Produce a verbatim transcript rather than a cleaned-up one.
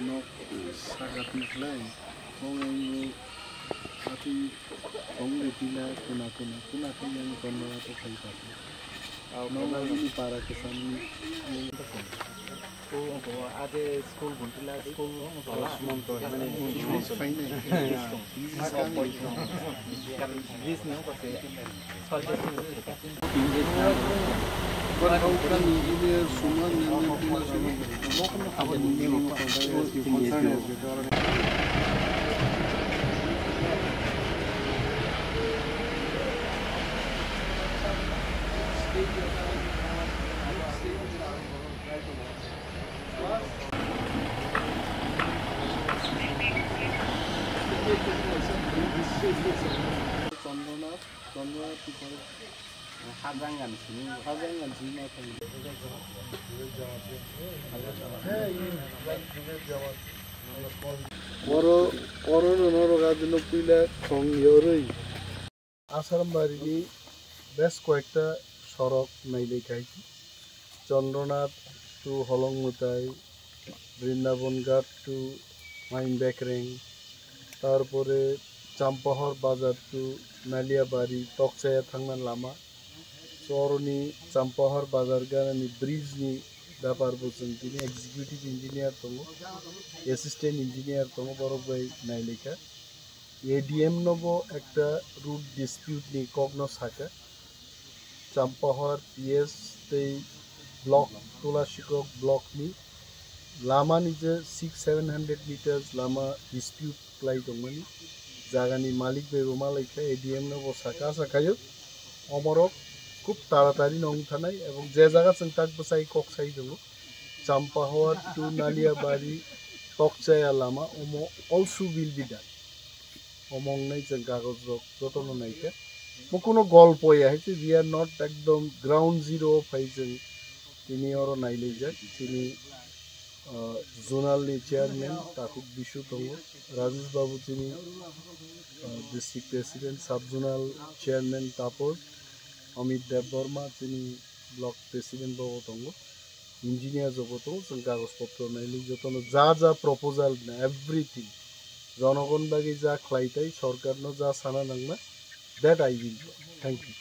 Nok sakatni khlai, kong ang atwi kong le pila kuna kuna, kuna khe yang kono ato khai pati. Nok ini para kesan ni. Ade school gunti la school. Monto, mane, phainai. Bridge ni ungkha se. Chandrona, Chandrona, Hajang gan sini. Hajang gan sini ma thang. Oro, oro no norok adino puila khong yorwi. Asarambari ni bes koyekta sorok nailai khai. Chandrnath to Holongmutai, Vrindaban Ghat to Main Bekreng, tarpore Champahor Bazar to Naliabari, Tokchaya thangna lama. So, oroni Champahor Bazar ganani bridge ni bepar bo chwng tini executive engineer tongo, assistant engineer tongo, borok bai nailaikha. A D M no bo ekta root dispute ni kok no saka. Champahor P S tei block, Tulasikok block ni lama ni je six seven hundred meters lama dispute klai tongmani, jagani malik bai bo malaikha, A D M no bo saka, sakhayo omorok khub taratari no wngthanai, ebong je jaga chwng tak bwsai kok sai tongo, Champahor to Naliabari Tokchaya lama omo also will be done. Omo wngnai chwng kagoj rok jotono naikha. Mo kuno golpo ya hai se, we are not ekdom ground zero o phai chwng tini oro nailaijak. Chini, ah, zonal ni chairman Takhuk Bisu tongo, Rajesh Babu chini, ah, district president, sub zonal chairman Tapos, Amit Debbarma chini block president bo tongo. Engineer jobo tongo, chwng kagoj potro naili jotono ja ja proposal na everything. Jonogon bagwi ja khlai tai, sorkarno ja sana nangna, that I will do. Thank you.